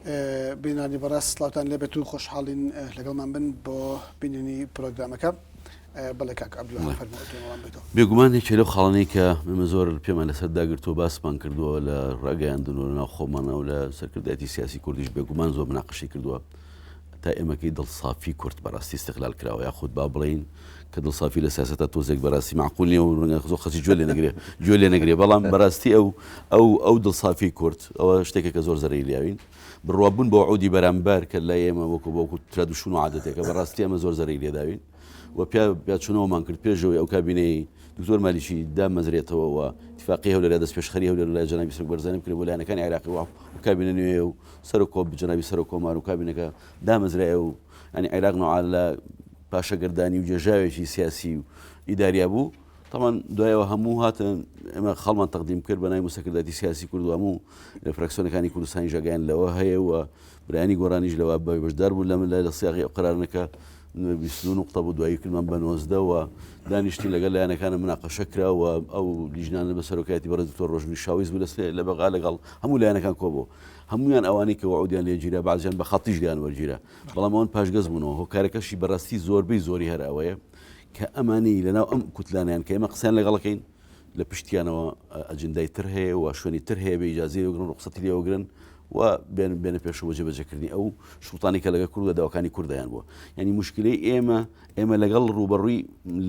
بینەرانی بەڕێز سڵاوتان لێبێت و خۆشحاڵین لەگەڵمان بن بۆ بینینی پرۆگرامەکە. بەڵێ کاک عەبدولوەهاب فەرموو ئەتوانم وەڵام بدەیتەوە. بێگومان یەکێ لەو خاڵانەی کە ئێمە زۆر پێمان لەسەر داگرتووە باسمان کردووە لە ڕاگەیاندن و لەناو خۆمانە و لە سەرکردایەتی سیاسی کوردیش بێگومان زۆر مناقەشەی کردووە تا ئێمەکەی دڵسافی کورد بەڕاستی استغلال کراوە یاخود با بڵێین کە دڵسافی لە سیاسەتە تۆزێک بەڕاستی معقول نییە و ڕەنگە زۆر خەسی گوێ لێ نەگرێ گوێ لێ نەگرێ بەڵام بەڕاستی ئەو ئەو ئەو دڵسافی کورد ئەوە شتێکە کە زۆر زەرەی لیاوین بڕوابوون بە وعودی بەرامبەر کە لای ئێمە وەکو وەکو tradition و عادەتێکە بەڕاستی ئەمە زۆر زەرەی لێداوین و پیا پیاچوونەوەمان کرد پێشەوەی ئەو کابینەی دکتۆر مالیکی دامەزرێتەوە و اتفاقی هەولێر دەستپێشخەری هەولێر لای جەنابی سەرۆک بەرزانی بکرێت بۆ لایەنەکانی عێراقی و کابینە نوێ و سەرۆک کۆ جەنابی سەرۆک کۆمار و کابینەکە دامەزرایە و ینی عێراق نوعا لە پاشەگەردانی و گێژاوێکی سیاسی و ئیداریا بوو تاوان دوایەوە هەموو هاتن ئێمە خەڵمان تەقدیم کرد بە ناوی مسەکرداتی سیاسی کورد و هەموو لە فراکسیۆنەکانی کوردستانی ژەگەیان لەوە هەیە و برایانی گۆڕانیش لەوە بەشدار بوون لە من لای لە سیاقی ئەو قەرارنەکە 22 نقطە بوو دوایی کردمان بە 19 و دانیشتین لەگەڵ لایەنەکانە مناقەشە کرا و ئەو لیژنانە بە سەرۆکایەتی بەڕێز دکتۆر ڕۆژبین شاویز بوو لەسێ لە بەغا لەگەڵ هەموو لایەنەکان کۆبوو هەمویان ئەوانەی کە وعودیان لێگیرا بەعزیان بە خەتیش لێیان وەرگیرا بەڵام ئەوان پاشگەز بوونەوە هۆکارەکەشی بەڕاستی زۆربەی زۆری هەر ئەوەیە کە ئەمانەی لەناو ئەم کوتلانیان کە ئێمە قسەیان لەگەڵەکەین لە پشتیانەوە ئەجندای تر هەیە و شوێنی تر هەیە بە ئیجازەی وەگرن ڕوخسەتی لێ وەگرن و بێن بێنە پێشەوە جێبەجێکردنی ئەو شوڵتانی کە لەگەڵ کورد و داواکانی کوردیان بووە یعنی مشکلەی ئێمە ئێمە لەگەڵ ڕوبەڕووی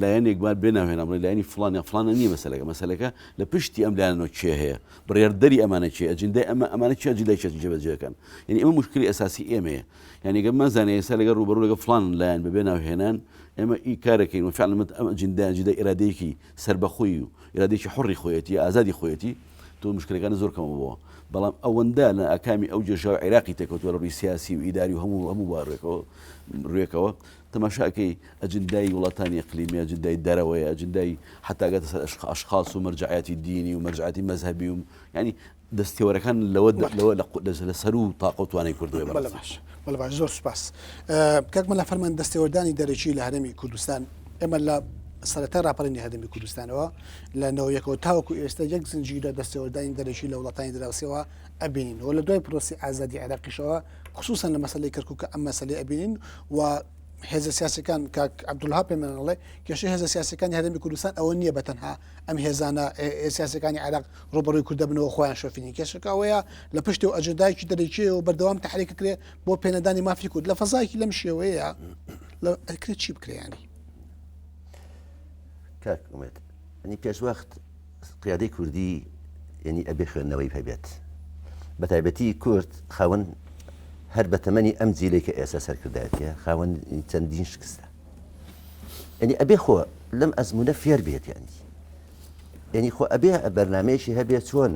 لایەنێک بار بێ ناوهێنان بڵێ لایەنی فلان یا فلانە نییە مەسەلەکە مەسەلەکە لە پشتی ئەم لایەنەوە کێ هەیە بڕیاردەری ئەمانە کێ ئەجندای ئەمە ئەمانە چی ئەجندای چێ جێبەجێەکەن یعنی ئەمە مشکلی ئەساسی ئێمەیە یعنی گەر مازانێ ئێستا لەگەڵ ڕوبەڕوو لەگەڵ فلان لایەن بەبێ ناوهێنان ئێمە ئی کارەکەین و فعلا ئەم ئەجندا ئەجندای ئیرادەیەکی سەربەخۆی و ئیرادەیەکی حوڕی خۆیەتی ئازادی خۆیەتی تۆ مشکلەکانت زۆر کەمە بۆوە بەڵام ئەوەندە لە ئاکامی ئەو گێژاوی عێراقی تێکەوتووە لە ڕووی سیاسی و ئیداری و هەموو هەموو بارێکەوە ڕوێکەوە تەماشاکەی ئەجندای وڵاتانی ئەقلیمی ئەجندای دەرەوەی ئەجندای حتاگەتە سەر ئەشخاص و مەرجعاتی دینی و مەرجعاتی مەزهەبی و ینی دەستێوەرەکان لەوە لەوە لە سەروو تاقە و توانای کوردەوەیە بەڵێ بەڕاستی. باش بەڵێ باش زۆر سوپاس. کاک مەلا فەرمان دەستێوەردانی دەرەکی لە هەرێمی کوردستان ئێمە لە سەرەتای ڕاپەڕینی هەرێمی کوردستانەوە لە نەوەیەکەوە تاوەکو ئێستا یەک زنجیرە دەستێوەردانی دەرەکی لە وڵاتانی دراوسێوە ئەبینین و لە دوای پرۆسی ئازادی عێراقیشەوە خصوصا لە مەسەلەی کەرکوک ئەم مەسەلەی ئەبینین و هێزە سیاسەکان کاک عەبدولوەهاب پێمان ئەڵێ کێشەی هێزە سیاسەکانی هەرێمی کوردستان ئەوە نییە بە تەنها ئەم هێزانە سیاسەکانی عێراق ڕوبەڕووی کورد دەبنەوە خۆیان شۆفینی کێشەکە ئەوەیە لە پشتی و ئەجندایەکی دەرەکیەوە بەردەوام تحریک کرێ بۆ پێنەدانی مافی کورد لە فەزایەکی لەم شێوەیە ئەکرێت چی بکرێ ینی کاک ئومێد ینی پێشوەخت قیادەی کوردی ینی ئەبێ خوێندنەوەی هەبێت بە تایبەتی کورد خاوەن هەر بە تەمەنی ئەم جیلێک کە ئێستا سەرکردایەتە خاوەن چەندین شکستە یعنی ئەبێ خۆ لەم ئەزمونە فێر بێت یعنی یعنی خۆ ئەبێ بەرنمەیەکی هەبێت چۆن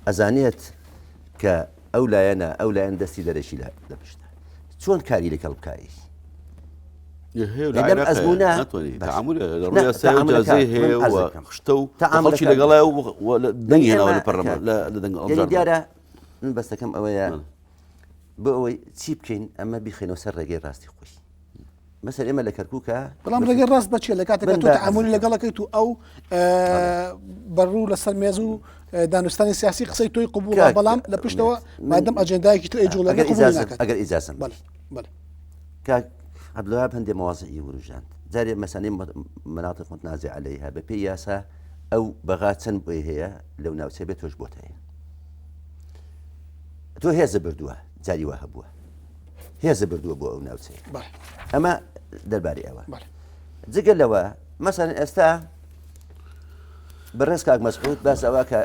ئەزانێت کە ئەو لایەنە ئەو لایەن دەستی دەرەکی لە پشتە چۆن کاری لەگەڵ بکایی شتە و خەڵکی لەگەڵای و دەنگی هێناوە لە پەرلەمان لە دەنگ دیارە من بەستەکەم ئەوەیە بۆ ئەوەی چی بکەین ئەمە بیخینەوە سەر ڕێگەی ڕاستی خۆی مەسەر ئێمە لە کەرکووکە بەڵام ڕێگەی ڕاست بەچیە لە کاتێک تۆ تەعامولی لەگەڵەکەیت و ئەو بەڕوو لەسەر مێز و دانوستانی سیاسی قسەی تۆی قبوڵە بەڵام لە پشتەوە مادەم ئەجێندایەکی تر ئەیجوڵێنێ قبوڵی ناکات ئەگەر ئیجازەم بەڵێ بەڵێ کاک عەبدولوەهاب هەندێ مەوازعی وروژاند جارێ مەسەلەی مناطق متنازع علیها بە پێی یاسا ئەو بەغا چەند بۆی هەیە لەو ناوچە بێت تۆش بۆت هەیە تۆ هێزە بردووە جاری وا هەبووە هێزە بردووە بۆ ئەو ناوچەیە ئەمە دەربارەی ئەوە جگە لەوە مەسەن ئێستا بەڕێز کاک مەسعود باس ئەوە کە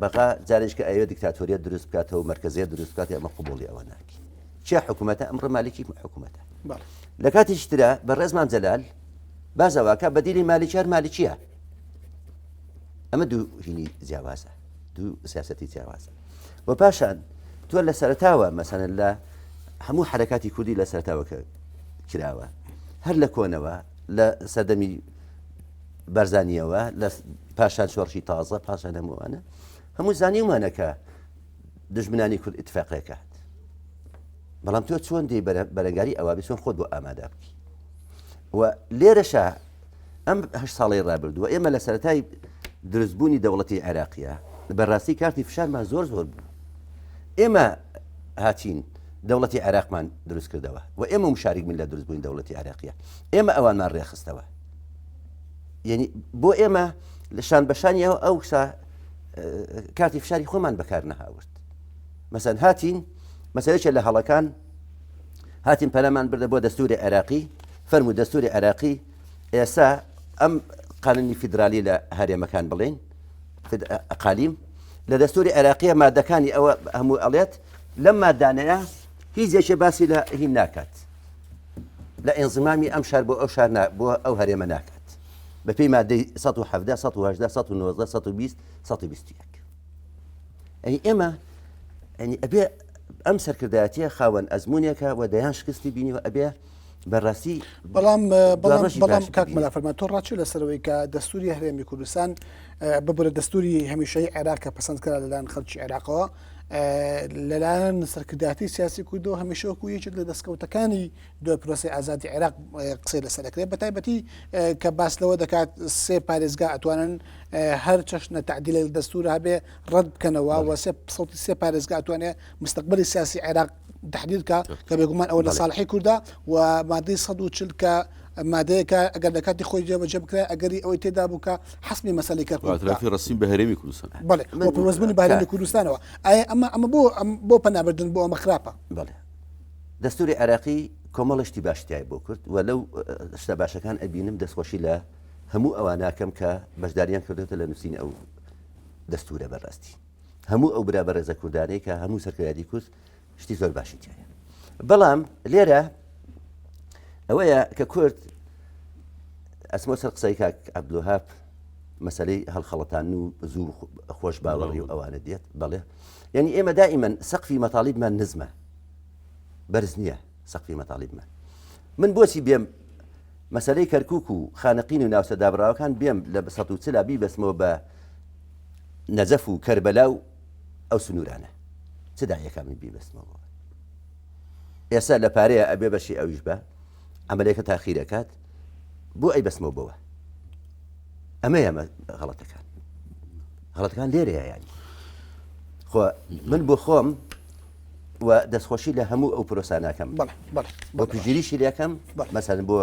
بەغا جارێک کە ئەوێ دیکتاتۆریە دروست بکاتەوە مرکزیە دروست بکات ئەمە قوبولی ئەوە ناکەین چێ حکوومەتە ئەمڕۆ مالکی حکوومەتە لە کاتیش ترە بە ڕێزمان جەلال بازەواکە بەدیلی مالیکار مالکیە ئەمە دوو هینی جیاوازە دوو سیاستی جیاوازە و پاشان تۆ لە سەرتاوە مەسەن لە هەموو حرەکاتی کوردی لە سەرتاوە کە کراوە هەر لە کۆنەوە لە سەردەمی بەرزانیەوە لە پاشان شۆڕشی تازە پاشان هەمووانە هەموو زانیومانە کە دژمنانی کورد ئیتفاقێکات بەڵام تۆ چۆن دێی بەرەنگاری ئەوە بی چۆن خۆت بۆ ئامادە بکی و لێرەشە ئەم هە ساڵی ڕابردووە ئێمە لە سەرەتای دروستبوونی دەوڵەتی عێراقیە بەڕاستی کارتی فشارمان زۆر زۆر بوو ئێمە. هاتین دەوڵەتی عێراقمان دروست کردەوە و ئێمە مشارک من لە دروست بووین دەوڵەتی عێراقیە ئێمە ئەوانمان ڕێخستەوە یعنی بۆ ئێمە لە شان بەشانیەوە ئەو سا کارتی فشاری خۆمان بەکار نەهاورد مەسەن هاتین مەسەلەکە لە هەڵەکان هاتین پەنامان بردە بۆ دەستوری عێراقی فەرمو دەستوری عێراقی ئێستا ئەم قانونی فیدرالی لە هەرێمەکان بڵین ئەقالیم لە دەستوری عێراقیە مادەکانی ئەوە هەموو ئەڵێت لەم مادانەیە هیچ یەکێ باسی لە هین ناکات لە ئینزمامی ئەم شار بۆ ئەو شار بۆ ئەو هەرێمە ناکات بە پێی مادەی 117 118 119 120 121 ئەی ئێمە ئەنی ئەبێ ئەم سەرکردایەتیە خاوەن ئەزمونێکە و دەیان شکستی بینیوە ئەبێ بەڕاستی بەڵام بەڵام بەڵام کاک مەلا فەرمان تۆ ڕاچی لەسەرەوەی کە دەستوری هەرێمی کوردستان ببرە دەستوری هەمیشەی عێراق کە پەسەند کرا لەلایەن خەڵکی عێراقەوە لەلایەن سەرکردایەتی سیاسی کوردەوە هەمیشە وەکو یەکێک لە دەستکەوتەکانی دوای پرۆسی ئازادی عێراق قسەی لەسەر دەکرێت بە تایبەتی کە باس لەوە دەکات سێ پارێزگا ئەتوانن هەر چەشنە تعدیل لە دەستور هەبێ ڕەت بکەنەوە و سێ سەوتی سێ پارێزگا ئەتوانێت مستقبلی سیاسی عێراق تحدید کە کە بێگومان ئەوە لە ساڵحی کوردە و مادەی 140 کە مادەیەکە ئەگەر لە کاتی خۆی جێبەجێ بکرێت ئەگەری ئەوەی تێدا بوو کە حەسمی مەسەلەی کەرکوک بکات. ئیعترافی ڕەسمی بە هەرێمی کوردستان. بەڵێ و پەیوەستبوونی بە هەرێمی کوردستانەوە. ئایا ئەمە ئەمە بۆ بۆ پەنابردن بۆ ئەمە خراپە؟ بەڵێ دەستوری عێراقی کۆمەڵە شتی باش تیای بۆ کورد و لەو شتە باشەکان ئەبینم دەستخۆشی لە هەموو ئەواناکەم کە بەشداریان کردوێتە لە نووسینی ئەو دەستورە بەڕاستی هەموو ئەو برا بەڕێزە کوردانەی کە هەموو سەرکردایەتی کورد شتی زۆر باشی تایە بەڵام لێرە ئەوەیە کە کورد ئەسمۆ سەر قسەی کاک عەبدولوەهاب مەسلەی هەڵخەڵەتان و زوو خۆش باوەڕی و ئەوانە دێت بەڵێ یعنی ئێمە دائیمەن سەقفی مەتاڵیبمان نزمە بەرز نییە سەقفی مەتاڵیبمان من بۆچی بێم مەسلەی کەرکک و خانەقین و ناوچە دابراوەکان بێم لە 140 بیبەستمەوە بە نەجەف و کەربەلا و ئەو سنوورانە چ داعیەکە من بیبەستمەوە ئێستا لە پارەیە ئەبێ بەشی ئەویش بە ئەمەلێکە تاخیرەکات بۆ ئەی بەسمەوە بەوە ئەمە ئەمە غەڵەتەکان غەڵەتەکان لێرەیە ینی خۆ من بۆ خۆم و دەستخۆشی لە هەموو ئەو پرۆسانەکەم بۆ پژگیریشی لەکەم مەسەن بۆ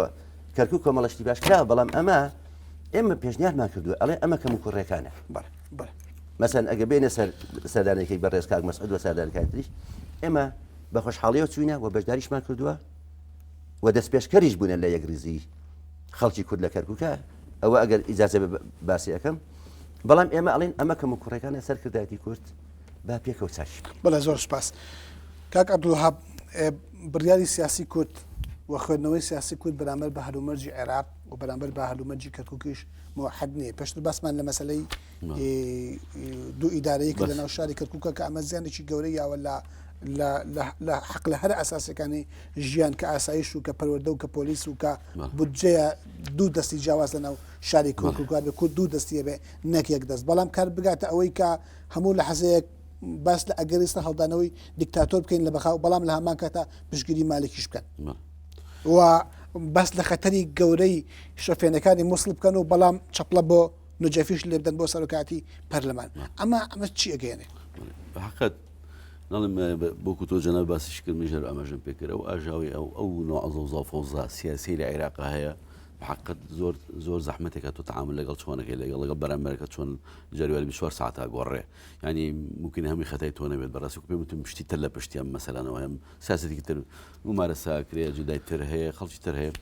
کەرکک کۆمەڵشتی باش کرا بەڵام ئەمە ئێمە پێشنیارمان کردووە ئەڵێ ئەمە کەم و کوڕەکانە مەسەن ئەگە بێنە سەر سەردانەکەی بەڕێز کاک مەسعود و سەردانەکانی تریش ئێمە بە خۆشحاڵیەوە چوینە و بەشداریشمان کردووە و دەستپێشکەریش بوونە لە یەکریزی خەڵکی کورد لە کەرکووکە ئەوە ئەگەر ئیجازە باسی ئەەکەم بەڵام ئێمە ئەڵێن ئەمە کەم و کوڕەکانە سەرکردایەتی کورد با پێکەوە چاکی بەڵێ زۆر سپاس کاک عەبدولوەهاب بڕیاری سیاسی کورد و خوێندنەوەی سیاسی کورد بەرامبەر بە هەلومەرجی عێراق و بەرامبەر بە هەلومەرجی کەرکووکیش موحد نییە پێشتر باسمان لە مەسلەی دوو ئیدارەیە کە لەناو شاری کەرکووکە کە ئەمە زیانێکی گەورەی یاوە لە لە حەق لە هەرە ئەساسەکانی ژیان کە ئاسایش و کە پەروەردە و کە پۆلیس و کە بودجەیە دوو دەستی جیاواز لەناو شاری کەرکووکە بێ کورد دوو دەستیە بێ نەک یەک دەست بەڵام کار بگاتە ئەوەی کە هەموو لە حەزەیەک باس لە ئەگەری سەر هەڵدانەوەی دیکتاتۆر بکەین لە بەخا بەڵام لە هەمان کاتا پشگیری مالکیش بکەن و باس لە خەتەری گەورەی شەفێنەکانی مووسڵ بکەن و بەڵام چەپڵە بۆ نوجەفیش لێ بدەن بۆ سەرۆکاتی پەرلەمان ئەمە ئەمە چی ئەگەیەنێ؟ حقت ناڵێم بۆکو تۆ جەناب باسیش کرد منیش هەر ئاماژەم پێ کرد ئەو ئاژاوەی ئەو ئەو نوع زەوزا و فەوزا سیاسی لە عێراق هەیە حقت زۆر زۆر زەحمەتێکە تۆ تعامل لەگەڵ چۆنەکەی لەگەڵ لەگەڵ بەرامبەرەکە چۆن جاریواری 24 ساعتا گۆڕێ ینی ممکن هەمووی خەتای تۆ نەبێت بەڕاستی پێم وتم شتی تر لە پشتی ئەم مەسەلانەوە هەم سیاسەتێکی تر ممارەسە کرێ جودای تر هەیە خەڵکی تر هەیە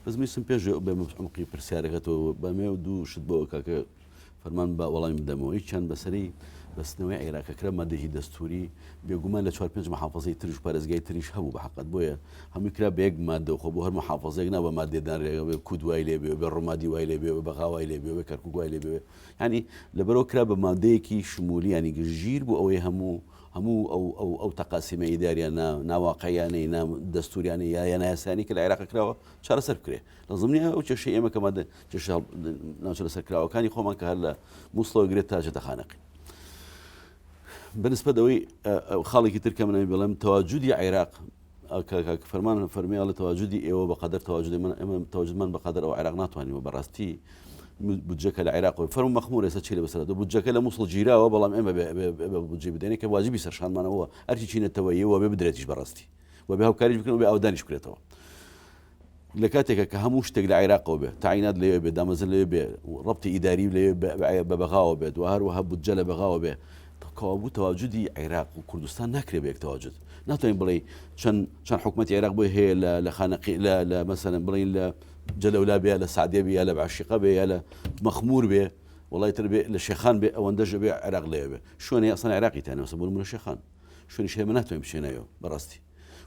بەس میسم پێش بێمە عمقی پرسیارەکە تۆ بەمێ و دوو شت بۆ کاکە فەرمان بە وەڵامی بدەمەوە یەکیان بەسەری بەستنەوەی عێراقە کرا مادەیەکی دەستوری بێگومان لە چوار پێنج محافظەی تریش پارێزگای تریش هەبوو بە حقت بۆیە هەمووی کرا بە یەک مادە خۆ بۆ هەر محافظەیەک نا بە مادەێ دانرێگە بێ کود وای لێ بێ بێ ڕمادی وای لێ بێ بەغا وای لێ بێ کەرکوک وای لێ بێ ینی لەبەرەوە کرا بە مادەیەکی شمولی ینی گشتگیر بۆ ئەوەی هەموو هەموو ئەو ئەو ئەو تەقاسیمە ئیداریە نا ناواقعیانەی نا دەستوریانەی یا یا نایاسایانەی کە لە عێراق کراوە چارەسەر بکرێ لە زمنی ئەو کێشەی ئێمە کە مادە کێشە ناوچە لەسەر کراوەکانی خۆمان کە هەر لە مووسڵەوە گرێت تا چێتە خانەقین بەنسبەت ئەوەی خاڵێکی تر کە منەوەی بڵێم تەواجودی عێراق کاک فەرمان فەرمی ئەڵێ تەواجودی ئێوە بە قەدەر تەواجودی من ئێمە تەواجودمان بە قەدەر ئەو عێراق ناتوانیوە بەڕاستی. بودجەکە لە عێراق فەرمو مەخمور ئێستا چی لە بەسەر دە بودجەکە لە مووسڵ گیراوە بەڵام ئێمە بێ بودجە بدەین کە واجبی سەرشانمانەوە ئەرکی نەتەوەیەوە بێ بدرێتیش بەڕاستی و بێ هاوکاریش بکەن و بێ ئاودانیش بکرێتەوە. لە کاتێکا کە هەموو شتێک لە عێراقەوە بێ، تەعینات لەوێ بێ، دامەزراندن لەوێ بێ، ڕەبتی ئیداری لەوێ بە بەغاوە بێت و هەروەها بودجە لە بەغاوە بێ، کەوابوو تەواجودی عێراق و کوردستان ناکرێ بە یەک تەواجود. ناتوانین بڵێی چەند چەند حکومەتی عێراق بۆی هەیە لە لە خانەقی لە لە مەسەلەن بڵێین لە جەلەولا بێ یا لە سەعدیە بێ یا لە بەعشیقە بێ یا لە مەخموور بێ وەڵای تر بێ لە شێخان بێ ئەوەندەش بێ عێراق لەوێ بێ. شوێنێ ئەسڵەن عێراقی تیا نیە مەسەلەن بۆ نموونە شێخان شوێنیش هەیە ئێمە ناتوانین بچینە ناویەوە بەڕاستی.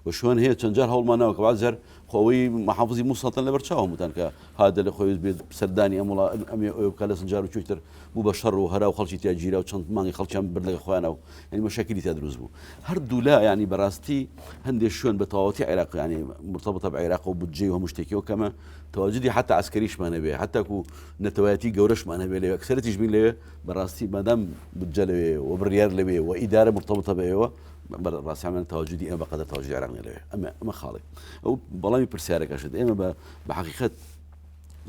و شوێن هەیە چەند جار هەوڵمان ناوە کە بعض جار خۆ ئەوەی محافزی موسڵتان لەبەر چاو هەمووتان کە هادە لە خۆی بێت سەردانی ئەم وڵا ئەمێ ئەوێ بکە لە سنجار و کوێتر بوو بە شەڕ و هەرا و خەڵکی تیا گیرا و چەند مانگی خەڵکیان برد لەگە خۆیانە و یعنی مەشاکلی تیا دروست بوو هەر دوولا ینی بەڕاستی هەندێک شوێن بە تەواوەتی عێراق ینی مرتبطە بە عێراق و بودجەی و هەموو شتێکیەوە کەمە تەواجدی حتا عسکەریشمان هەبێ حتاکو نەتەوایەتی گەورەشمان هەبێ لەوێ ئەکسەرەتیش بین لەوێ بەڕاستی مادام بودجە لەوێ و بڕیار لەوێ و ئیدارە مرتبطە بە ئێوە بەڕاستی من تەواجودی ئێمە بەقەدەر تەواجودی عێراق نیە لەوێ ئەمە ئەمە خاڵێک ئەو بەڵامی پرسیارەکەشت ئێمە بە بە حەقیقەت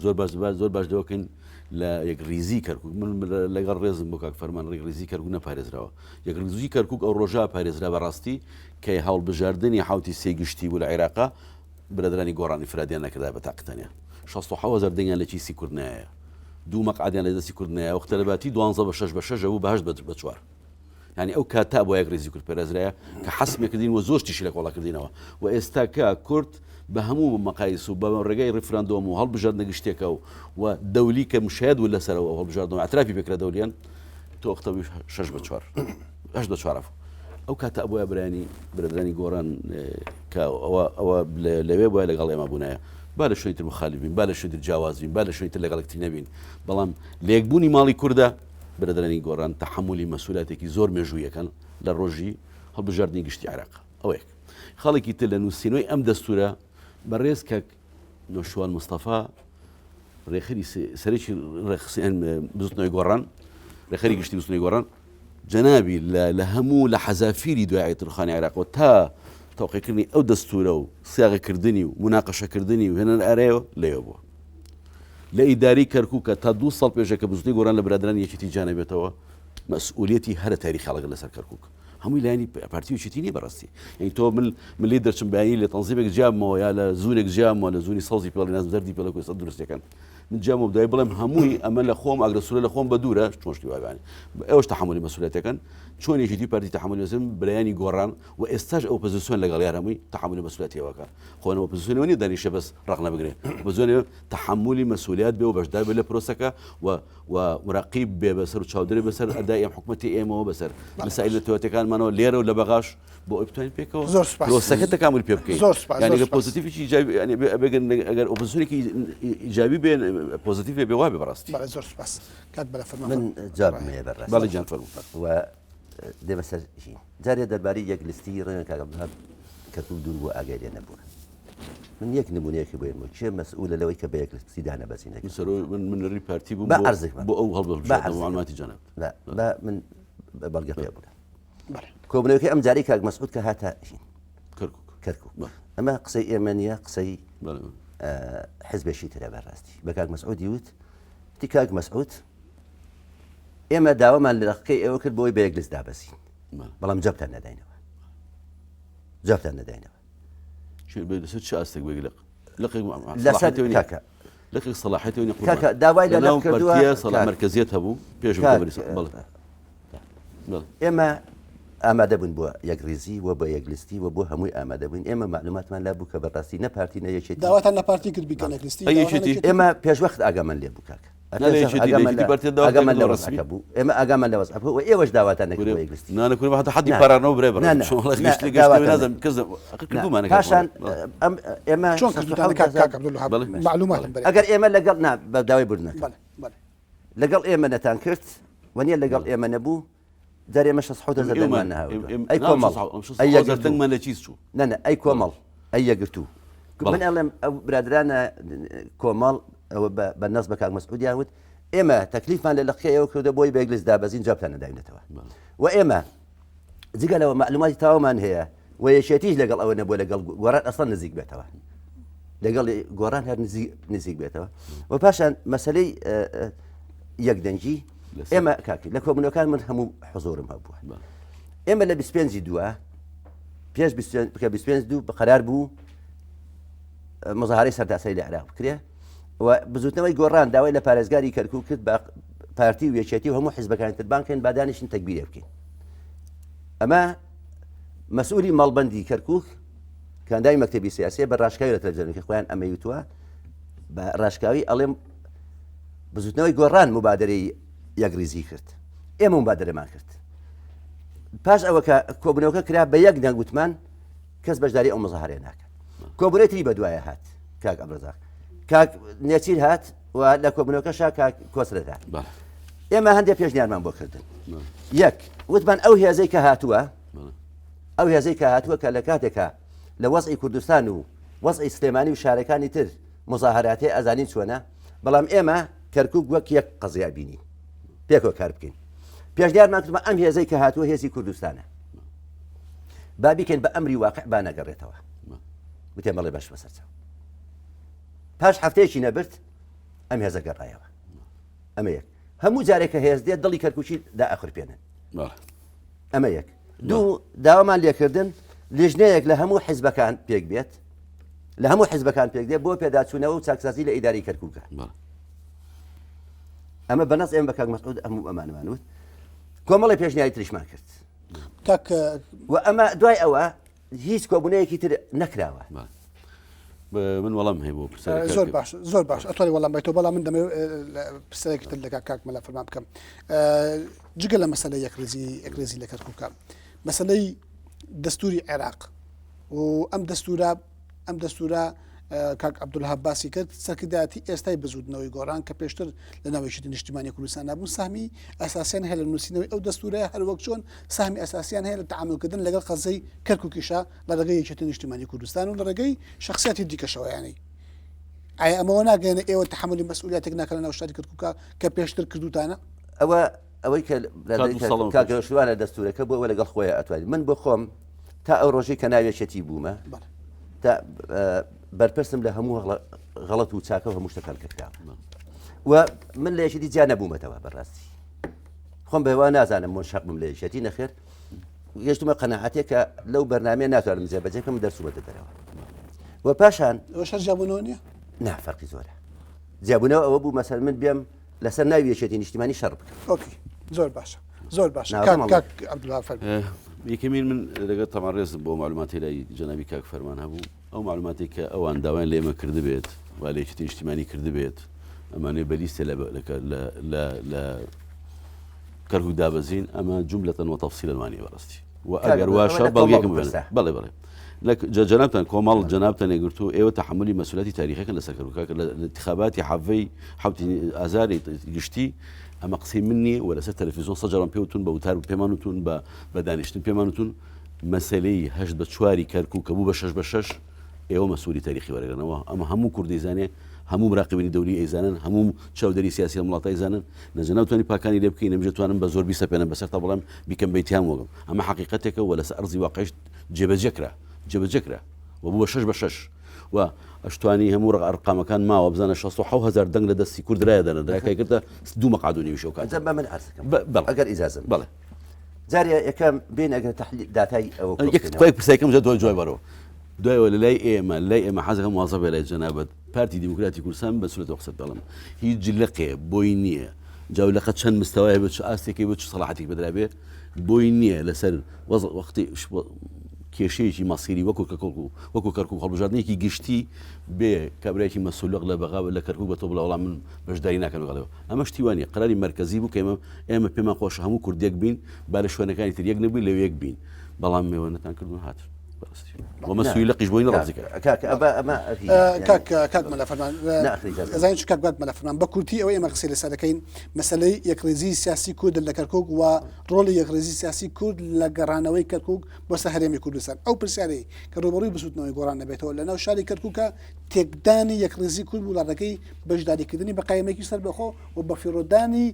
زۆر باش باش زۆر باش دەوەکەین لە یەک ریزی کەرکک من لەگەڵ ڕێزم بۆ کاک فەرمان ڕێک ریزی کەرکک نەپارێزراوە یەک ریزی کەرکک ئەو ڕۆژە پارێزرا بەڕاستی کە هەڵبژاردننی حوتی سێ گشتی بوو لە عێراقا برادرانی گۆڕان ئیفرادیان نەکردا بە تاقتەنیا 16 هزار دەنگیان لە کیسی کورد نایە دوو مەقعدیان لە دەستی کورد نایە وەختە لە باتی دوانزە بە شەش بە شەش بوو بە هەشت بە چوار یانی ئەو کاتە بۆ یەک ڕیزی کورد پێرێزرایە کە حەسمێ کردین و زۆر شتیشی لە کۆڵا کردینەوە و ئێستا کە کورد بە هەموو مەقایس و بە ڕێگای ڕیفراندۆم و هەڵبژاردنە گشتێکە و و دەولی کە مشاهد بوو لەسەرەوە ئەو هەڵبژاردنەوە اعترافی پێکرا دەولیان تۆ وەختە بووی شەش بە چوار هەشت بە چوار عەفو ئەو کاتە ئەبوایە برایانی برادرانی گۆڕان کە ئەوە ئەوە لەوێ بوایە لەگەڵ ئێمە بوونایە با لە شوێنی تر مخالف بین با لە شوێنی تر جیاواز بین با لە شوێنی تر لەگەڵ یەکتری نەبین بەڵام لە یەکبوونی ماڵی کوردە برادەرانی گۆڕان تەحەمولی مەسولاتێکی زۆر مێژوویەکەن لە ڕۆژی هەڵبژاردنی گشتی عێراق. ئەوە یەک. خاڵێکی تر لە نووسینەوەی ئەم دەستوورە بەڕێز کاک نەوشیروان مستەفا ڕێکخەری سەرەکی بزوتنەوەی گۆڕان ڕێکخەری گشتی بزوتنەوەی گۆڕان جەنابی لە هەموو لە حەزافیری دوای ڕوخانی عێراقەوە تا تەوقیکردنی ئەو دەستورە و سیاغەکردنی و مناقەشەکردنی و هێنان ئارایەوە لەوێ بووە. لە ئیداری کەرکوکە تا دوو ساڵ پێشە کە بزوتنەوەی گۆران لە برادەرانی یەکێتی جیا نەبێتەوە مەسئولیەتی هەرە تاریخی هەڵەگرن لەسەر کەرکوک هەمووی لایەنی پارتی و یەکێتی نیە بەڕاستی یعنی تۆ من من لێ دەرچم بەیانی لە تەنزیمێک جیابمەوە یا لە زونێک جیامەوە لە زونی سەوزی پێڵی ناز زەردی پێڵە کوێستا دروستەکەن من جیامەوە دوای بڵێم هەمووی ئەمە لە خۆم ئاگرە سوورە لە خۆم بە دوورە چۆن شتی وابانی ئێوەش تەحملی مەسئولیەتەکەن چۆن یەکێتی پارتی تەحملی مەسئولیەت برایانی گۆڕان و ئێستاش ئۆپۆزیسیۆن لەگەڵ یار هەمووی تەحملی مەسئولیەتیەوەکە خۆن ئۆپۆزیسیۆنەوە نیە دانیشە بەس ڕەخنە بگرێ ئۆپۆزیسیۆن تەحملی مەسئولیات بێ و بەشدار بێ لە پرۆسەکە و و مراقیب بێ بەسەر و چاودێری بەسەر ئەدای ئەم حکومەتی ئێمەوە بەسەر مەسائل نەتەوەتەکانمانەوە لێرە و لە بەغاش بۆ ئەوەی بتوانین پێکەوە زۆر سوپاس. پرۆسەکە تەکامل پێ بکەین زۆر سوپاس، یعنی زۆر ئەگەر سوپاس. پۆزیتیڤێکی ئیجابی یعنی ئەگەر ئەگەر ئۆپۆزیسیۆنێکی ئیجابی بێ پۆزیتیڤ بێ وابێ بەڕاستی بەڵێ زۆر سوپاس کاک بەلە فەرمان من جوابم هەیە بەڕاستی بەڵێ گیان فەرموو و دێمە سەر ژین جارێ دەربارەی یەک لیستی ڕێنە کاک عەبدولوەهاب کەرکوک دوور بوو ئاگای لێ نەبووە من یەک نمونەیەکی بۆ یەمەوە کێ مەسئولە لەوەی کە بە یەک لیستی دانەبەزینە من سەرۆ من من لە ڕی پارتی بووم با بۆ عەرزێک بکەم. بۆ ئەو با هەڵبژاردنەوە عەرزێک بکەم. معلوماتی جەنابت با با من بە بەڵگە پێ بڵێم بەڵێ کۆبوونەوەکەی ئەم جارەی کاک مەسعود کە هاتە هین کەرکوک کەرکوک بەڵێ. ئەمە قسەی ئێمە نییە قسەی بەڵێ حزبێکی ترە بەڕاستی بە کاک مەسعودی وت وتی کاک مەسعود ئێمە داوامان لە ڕقەکەی ئێوە کرد بۆی بە یەک لیست دابەزین بەڵام جوابتان نەداینەوە جوابتان نەداینەوە لەسەر چ ئاستێک بێ لق لقێک لەسەر کاکە لقێک سەڵاحەتی و کاکە داوای لە لق کردووە سەڵا مەرکەزیەت هەبوو پێش بەڵێ ئێمە ئامادە بوون بۆ یەکڕیزی و بە یەکلیستی و بۆ هەمووی ئامادە بووین ئێمە معلوماتمان لا بوو کە بەڕاستی نە پارتی نە یەکێتی داواتان لە پارتی کرد بیکەنە یەکلیستی ئێمە پێشوەخت ئاگامان لێ بوو کاکە ئاگامان لە وەزعەکە بوو ئێمە ئاگامان لە وەزعەکە بوو و ئێوەش داواتان نەکرد بۆ یەکلیستی نا نەکورە حتى حدی پارانەوە برای بەڕێز چۆن وەڵا گشت گشت نازم کەس کردومانە پاشان ئەم ئێمە چۆن کردوتانە کاک کاک عەبدولوەهاب مەعلوماتم بەرێ ئەگەر ئێمە لەگەڵ نا بە داوای بردنەکە بەڵێ بەڵێ لەگەڵ ئێمە نەتان کرد وەنیە لەگەڵ ئێمە نەبوو جارێ ئێمە 67 هەزار دەنگمان نەهاوردووە ئەی کۆمەڵ ئەی یەکگرتوو دەنگمان لە چیز چوو نا نا ئەی کۆمەڵ ئەی یەکگرتوو من ئەڵێم ئەو برادرانە کۆمەڵ ئەوە بە نەس بە کاک مەسعودیان وت ئێمە تەکلیفمان لە لەقی ئێوە کردە بۆی بە یەک لیست دابەزین جوابتان نەداوینەتەوە و ئێمە جگە لەوە معلوماتی تەواومان هەیە و یەکێتیش لەگەڵ ئەوە نەبووە لەگەڵ گۆڕان ئەسڵەن نزیک بێتەوە. لەگەڵ گۆڕان هەر نزیک بێتەوە و پاشان مەسلەی یەکدەنگی ئێمە کاکی لە کۆبوونەکان من هەموو حزۆرم هەبووە ئێمە لە 25 دووە پێش بکە 25 دوو بەقرار بوو مزاهرەی سەرتاسەری لە عێراق بکرێ و بزوتنەوەی گۆڕان داوای لە پارێزگاری کەرکوک کرد بە پارتی و یەکێتی و هەموو حیزبەکانی تر بانکەن با دانیشن تەگبیرێ بکەین ئەمە مەسئولی مەڵبەندی کەرکک کاندای مەکتەبی سیاسیە بە ڕاشکاوی لە تەلەڤزیۆنەکە خۆیان ئەمەی وتووە بە ڕاشکاوی ئەڵێم بزوتنەوەی گۆڕان مبادرەی یەکریزی کرد ئێمە مبادرەمان کرد پاش ئەوە کە کۆبنەوەکە کرا بە یەک دەنگ وتمان کەس بەشداری ئەو مزاهرەیە ناکات کۆبوونەوەی تری بەدوایە هات کاک ئەبرزاق کاک نێچیر هات و لە کۆبوونەوەکەشا کاک کۆسرەت هات ئێمە هەندێک پێشنیارمان بۆ کردن یەک وتمان ئەو هێزەی کە هاتووە ئەو هێزەی کە هاتووە کە لە کاتێکە لە وەزعی کوردستان و وەزعی سلێمانی و شارەکانی تر مزاهراتێ ئەزانین چۆنە بەڵام ئێمە کەرکک وەک یەک قەزیا بینین پێکەوە کار بکەین پێشنیارمان کردمە ئەم هێزەی کە هاتووە هێزی کوردستانە با بیکەین بە ئەمری واقع با نەگەڕێتەوە وتێ بەڵێ باش بەسەرچاو پاش هەفتەیەکی نەبرد ئەم هێزە گەڕایەوە ئەمە یەک هەموو جارێک کە هێز دێت دڵی کەرکوکی دا ئەخرپێنن ئەمە یەک دوو داوامان لێکردن لیژنەیەک لە هەموو حیزبەکان پێک بێت لە هەموو حیزبەکان پێک دێت بۆ پێداچوونەوە و چاکسازی لە ئیداری کەرکووکە ئەمە بەنەس ئێمە بە کاک مەسعود هەموو ئەمانمان وت کۆمەڵی پێشنیاری تریشمان کرد کاک و ئەمە دوای ئەوە هیچ کۆبوونەیەکی تر نەکراوە. من وەڵام هەیە بۆ پرسیارەکە. زۆر باش زۆر باش ئەتوانی وەڵام بەیتەوە بەڵام من دەمەوێت پرسیارێکی تر لەگەڵ کاک مەلا فەرمان بکەم جگە لە مەسەلەی یەکڕیزی یەکڕیزی لە کەرکووکە مەسەلەی دەستوری عێراق و ئەم دەستورە ئەم دەستورە کاک عەبدولوەهاب باسی کرد سەرکردایەتی ئێستای بزوتنەوەی گۆڕان کە پێشتر لە ناو یەکێتی نیشتیمانی کوردستان نابوون سەهمی ئەساسیان هەیە لە نووسینەوەی ئەو دەستورە هەروەک چۆن سەهمی ئەساسیان هەیە لە تەعامولکردن لەگەڵ قەزەی کەرکوکیشا لە ڕێگەی یەکێتی نیشتیمانی کوردستان و لە ڕێگەی شخصیاتی دیکەشەوە یانی ئایا ئەمەوە ناگەێنە ئێوە تحملی مەسئولیاتێک ناکەن لە ناو شاری کەرکوکا کە پێشتر کردوتانە؟ ئەوە ئەوەی کە کاک نەوشیروانە دەستورەکە بۆ ئەوە لەگەڵ خۆیان ئەتوانین من بۆ خۆم تا ئەو ڕۆژەی کە ناوێکێتی بوومە تا بەرپرسم لە هەموو غەڵەت و چاکە و هەموو شتەکان کە کراوە و من لە یەکێتی جیا نەبوومەتەوە بەڕاستی خۆم بەوا نازانم منشەق بم لە یەکێتی نەخێر گەشتمە قەناعەتێک کە لەو بەرنامەیە ناتوانم جێبەجێ بکەم دەرچوومەتە دەرەوە و پاشان ئەوەش هەر جیابوونەوە نییە؟ نا فەرقی زۆرە جیابوونەوە ئەوە بوو مەسەر من بێم لەسەر ناوی یەکێتی نیشتیمانی شەڕ بکەم. ئۆکی زۆر باشە زۆر باشە کاک کاک عەبدوڵا فەرموو. یەکەمین من لەگەڵ تەمان ڕێزم بۆ معلوماتی لای جەنابی کاک فەرمان هەبوو ئەو معلوماتی کە ئەوان داوایان لێمە کردبێت و لە یەکێتی نیشتیمانی کردبێت ئەمانەیە بە لیستێ لە لە لە کەرکوک دابەزین ئەمە جملەتەن وە تەفسیلەن وانیە بەڕاستی و ئەگەر واشە بەڵگێکم بێنن بەڵێ بەڵێ جەنابتان کۆمەڵ جەنابتان یەکگرتوو ئێوە تەحملی مەسوولەتی تاریخەکەن لەسەر کەرکوک لە انتخاباتی حەڤەی حوتی ئازاری گشتی ئەمە قسەی من نییە و لەسەر تەلەفیزیۆن سەجاران پێوتون بە وتار پێمان وتون بە بە دانیشتن پێمان وتون مەسەلەی هەشت بە چواری کەرکوک کە بوو بە شەش بە شەش ئێوە مەسوولی تاریخی وەرەگرنەوە ئەمە هەموو کوردی زانێ هەموو مراقبینی دەولی ئەیزانن هەموو چاودێری سیاسی ئەم وڵاتە ئەیزانن نە جەنابتانی پاکانی لێ بکەین نەمیش توانم بە زۆر بیسەپێنم بەسەر تا بڵێم بیکەم بەیتیان وەگم ئەمە حەقیقەتێکە و لەسەر ئەرزی واقعیش جێبەجێ کرا جێبەجێ کرا و بووە شەش بە شەش و ئەشتوانی هەموو ڕق ئەرقامەکان ماوە بزانە 16 هزار دەنگ لە دەستی کورد درایە دەنە دراکای کردە دوو مەقعد و نیویش ئەو کاتە بە من عەرز بکەم بەڵێ ئەگەر ئیجازەم بەڵێ جارێ یەکەم بین ئەگەر تحلیل داتای ئەوە یەک خۆی پرسیارەکەم جا دوای جوای بەرەوە دوایەوە لە لای ئێمە لای ئێمە حەزەکەم وازە بێ لای جەنابت پارتی دیموکراتی کوردستان بە سورەتەوە قسە دەڵێم هیچ لقێ بۆی نییە جا لقە چەند مستەوایە بە چ ئاستێکی بە چ سەڵاحەتێک بدرابێ بۆی نییە لەسەر وەختی کێشەیەکی مەسیری وەکو کەکۆک و وەکو کەرکک هەڵبژاردنێکی گشتی بێ کابراایکی مەسولق لە بەغا لە کەرکک بە تۆ بڵێ وەڵام من بەشداری ناکەم لەگەڵەوە ئەمە شتی وانە قراری مرکزی بوو کە ئێمە ئێمە پێمان خۆشە هەموو کوردێک بین با لە شوێنەکانی تر یەک نەبووین لەوێ یەک بین بەڵام مێوە نەتان کردو هات وە مەسووی لەقیش بۆی نەڕازی کرد. کاک ئەبا ئەمە کاک کاک مەلا فەرمان ئەزانین چ کاک کاک مەلا فەرمان بە کورتی ئەوەی ئێمە قسەی لەسەر دەکەین مەسەلەی یەکڕیزی سیاسی کورد لە کەرکوک و ڕۆڵی یەکڕیزی سیاسی کورد لە گەڕانەوەی کەرکوک بۆ سەر هەرێمی کوردستان ئەو پرسیارەی کە ڕووبەڕووی بزووتنەوەی گۆڕان دەبێتەوە لە ناو شاری کەرکوکە تێکدانی یەکڕیزی کورد بوو لە ڕێگەی بەشداریکردنی بە قایمێکی سەربەخۆ و بەفیڕۆدانی.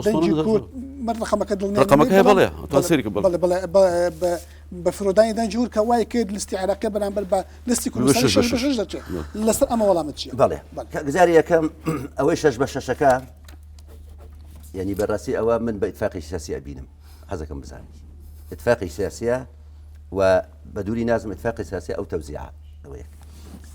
دەنگی کورد من ڕقەمەکە دڵنیا ڕقەمەکە هەیە بەڵێ تۆ سەیری کە بەڵێ بەڵێ بە بە فرۆدانی دەنگی کورد کە وای کرد لیستی عێراقی بەرامبەر بە لیستی کوردستان شەش بە شەش دەچێت لەسەر ئەمە وەڵامت چییە؟ بەڵێ جاری یەکەم ئەوەی شەش بە شەشەکە یعنی بەڕاستی ئەوە من بە ئیتفاقی سیاسی ئەبینم حەزەکەم بزانی ئیتفاقی سیاسیە و بە دووری نازم ئیتفاقی سیاسی ئەو تەوزیعە ئەوە یەک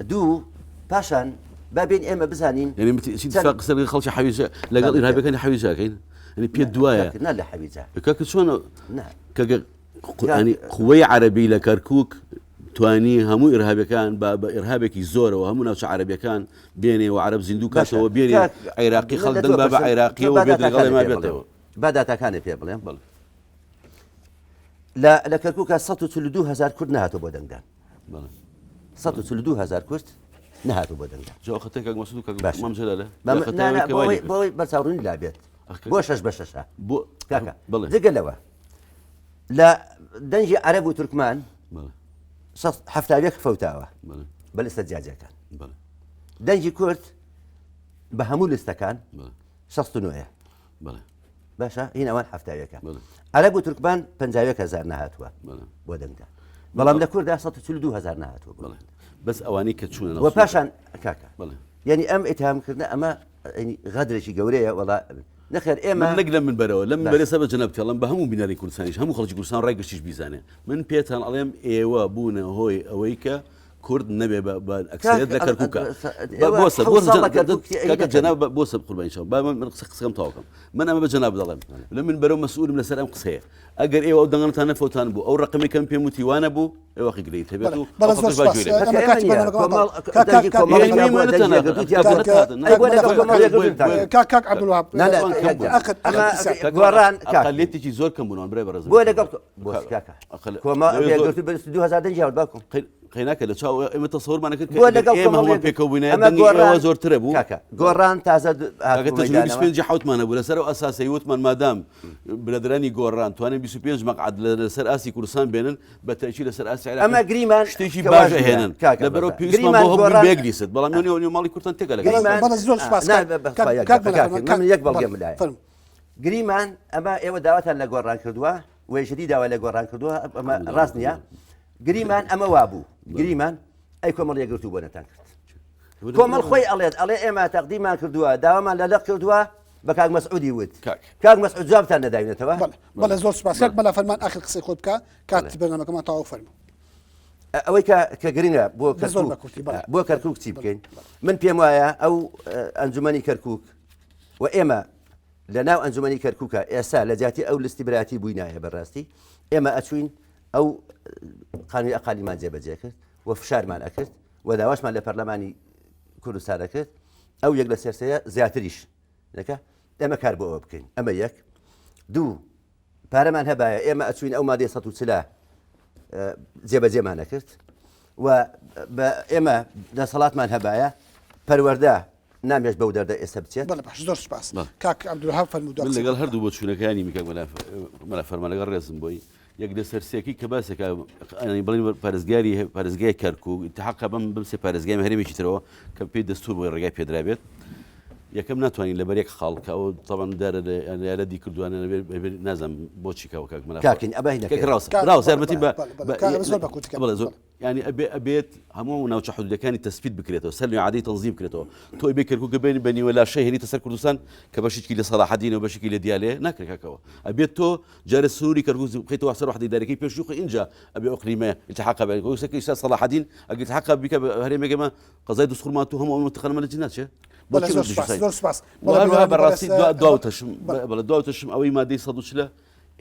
دوو پاشان با بێین ئێمە بزانین یعنی چی اتفاق قسە لەگەڵ خەڵکی حەویجە لەگەڵ ئیرهابەکانی حەویجەکەین یعنی پێت دوایە نا لە حەویجە کاکە چۆن کاکە ینی قوەی عەرەبی لە کەرکک توانی هەموو ئیرهابەکان بە بە ئیرهابێکی زۆرەوە هەموو ناوچە عەرەبیەکان بێنێ و عەرەب زیندوو کاتەوە بێنێ عێراقی خەڵک دەنگ با بە عێراقیەوە بێت لەگەڵ ئێمە بێتەوە با داتاکانێ پێ بڵێم بڵێ لە لە کەرکووکە 142 هزار کورد نهاتۆ بۆ دەنگدان 142 هزار کورد نهاتوو بۆ دەنگدان. جا خەتای کاک مەسعود و کاک مام جەلالە؟ بۆی بەرچاوڕوونی لابێت بۆ شەش بە شەشە بۆ کاکە جگە لەوە لە دەنگی عەرەب و تورکمان 71 فەوتاوە بە لیستە جیاجیاکان دەنگی کورد بە هەموو لیستەکان 69 باشە هین ئەوان حەفتاویەکە عەرەب و تورکمان پەنجاویەک هەزار نەهاتووە بۆ دەنگدان بەڵام لە کووردا 142 هزار نهاتووە بەس ئەوانەی کە چوونە و پاشان کاکە یعنی ئەم ئیتهامکردنە ئەمە غەدرێکی گەورەیە وەڵا نەخێر ئێمە نەک لە من بەرەوە لەم بەرێ سەر بە جەناب تێڵم بە هەموو بینەری کوردستانیش هەموو خەڵکی کوردستان ڕای گشتیش بیزانێ من پێتان ئەڵێم ئێوە بوونە هۆی ئەوەی کە کورد نەبێ بە ئەکسەریەت لە کەرکووکە بۆسە کاکە جەناب بۆسە قوربانی چاو با من قسە قسەم تاوکەم من ئەمە بە جەناب دەڵێم لە من بەرەو مەسئولم لەسەر ئەم قسەیە ئەگەر ئێوە ئەو دەنگانتان نەفەوتان بوو ئەو ڕقمی کەم پێم وتی وانە بوو ئێوە گلەیت هەبێت و کاک عەبدولوەهاب گۆڕان ئەقلیەتێکی زۆر کەم بوون برای بەڕێز بۆ لەگەڵ 2000 دەنگی هاورد باکم قەیناکە لە چاو ئێمە تەسەورمان نەکرد بۆ لەگەڵ ئێمە هەمووان پێکەوە بووینایە دەنگی ئێوە زۆرترە بوو کاکە گۆڕان تازە کاکە تەجروبەی 25 حوتمان هەبوو لەسەر ئەو ئەساسەی وتمان مادام برادەرانی گۆڕان توانیان 25 مەقعەد لەسەر ئاستی کوردستان بێنن بە تەئکید لەسەر ئاستی عێراق ئەمە گریمان شتێکی باش ئەهێنن لەبەرەوە پێویستمان بۆ هەبوو بە یەک لیست بەڵام نێو نێو ماڵی کوردستان تێکە لەگەڵ بەڵێ زۆر سوپاس کاک من یەک بەڵگەم لایە گریمان ئەمە ئێوە داواتان لە گۆڕان کردووە وێژری داوا لە گۆڕان کردووە ئەمە ڕاست نییە گریمان ئەمە وابوو گریمان ئەی کۆمەڵ یەکگرتوو بۆ نەتان کرد کۆمەڵ خۆی ئەڵێت ئەڵێ ئێمە تەقدیمان کردووە داوامان لە لەق کردووە بە کاک مەسعودی وت کاک مەسعود جوابتان نەداوینەتەوە بەڵێ زۆر سوپاس کاک مەلا فەرمان ئاخر قسەی خۆت بکە کاتی بەرنامەکەمان تەواو فەرموو ئەوەی کە کە گرنگە بۆ بۆ کەرکک چی بکەین من پێم وایە ئەو ئەنجومەنی کەرکک و ئێمە لە ناو ئەنجومەنی کەرکووکە ئێستا لە جیاتی ئەو لستی براتی بووینایە بەڕاستی ئێمە ئەچوین ئەو قانونی ئەقالیمان جێبەجێ کرد و فشارمان ئەکرد و داواشمان لە پەرلەمانی کوردستان ئەکرد ئەو یەک لە سێرسەیە زیاتریش دەکە ئێمە کار بۆ ئەوە بکەین ئەمە یەک دوو پارەمان هەبایە ئێمە ئەچوین ئەو مادەی 140 جێبەجێمان نەکرد و بە ئێمە دەسەڵاتمان هەبایە پەروەردە نامێش بەو دەردە ئێستا بچێت بەڵێ باش زۆر سوپاس کاک عەبدولوەهاب فەرموو من لەگەڵ هەردوو بۆچوونەکانی کاک مەلا فەرمان لەگەڵ ڕێزم بۆی یەک لەسەر سێکی کە باسێکە بڵین پارێزگاری پارێزگای کەرکوک التحاق بەم بەم سێ پارێزگای هەرێمێکی ترەوە کە پێی دەستور بۆی ڕێگای پێدرابێت یەکەم ناتوانین لەبەر یەک خاڵ کە ئەو تەبەن دارە لە دی کردوانە نازم بۆچی کاوە کاک مەلا کاکین ئەبە ڕاست ڕاست یارمەتی بە بەڵێ زۆر یانی ئەبێ ئەبێت هەموو ناوچە حدودەکانی تەسبیت بکرێتەوە سەر ئیعادەی تەنزیم بکرێتەوە تۆ ئەبێ کەرکوک بێنی بە نیوە لاشەی هێنیتە سەر کوردستان کە بەشێکی لە سەڵاحەدینە و بەشێکی لە دیالەیە ناکرێت کاکەوە ئەبێت تۆ جارێ سنووری کەرکوک بخەیتەوە سەر وحدە ئیداریەکەی پێشوو خۆ ئینجا ئەبێ ئۆقلیمە التحاق بێت وەک سەکە ئیستا سەڵاحەدین ئەگەر التحاق بیکە بە هەرێمێکەمە قەزای دوسخورماتوو هەموو ئەو منتیقانەمە لە جی ناچێ بەڵێ زۆر سوپاس زۆر سوپاس بەڵێ بەڕاستی دواوتەشم بەڵێ دواوتەشم ئەوەی مادەی 140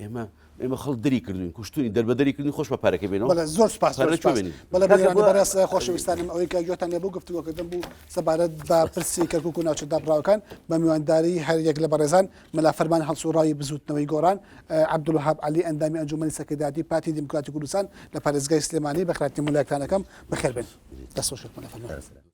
ئێمە ئێمە خەڵک دەری کردوین کوشتونی دەربەدەری کردنی خۆش بە پارەکە بێنەوە بەڵێ زۆر سپاس زۆر سپاس بەڵێ بینەرانی بەڕێز خۆشەویستانم ئەوەی کە گوێتان لێ بوو گفتوگۆکردن بوو سەبارەت بە پرسی کەرکوک و ناوچە دابڕاوەکان بە میوانداری هەر یەک لە بەڕێزان مەلا فەرمان هەڵسوڕاوی بزووتنەوەی گۆڕان عەبدولوەهاب عەلی ئەندامی ئەنجومەنی سەرکردایەتی پارتی دیموکراتی کوردستان لە پارێزگای سلێمانی بەخێرهاتنی مولایەکتان ئەکەم بەخێربێن دەست خۆش مەلا فەرمان.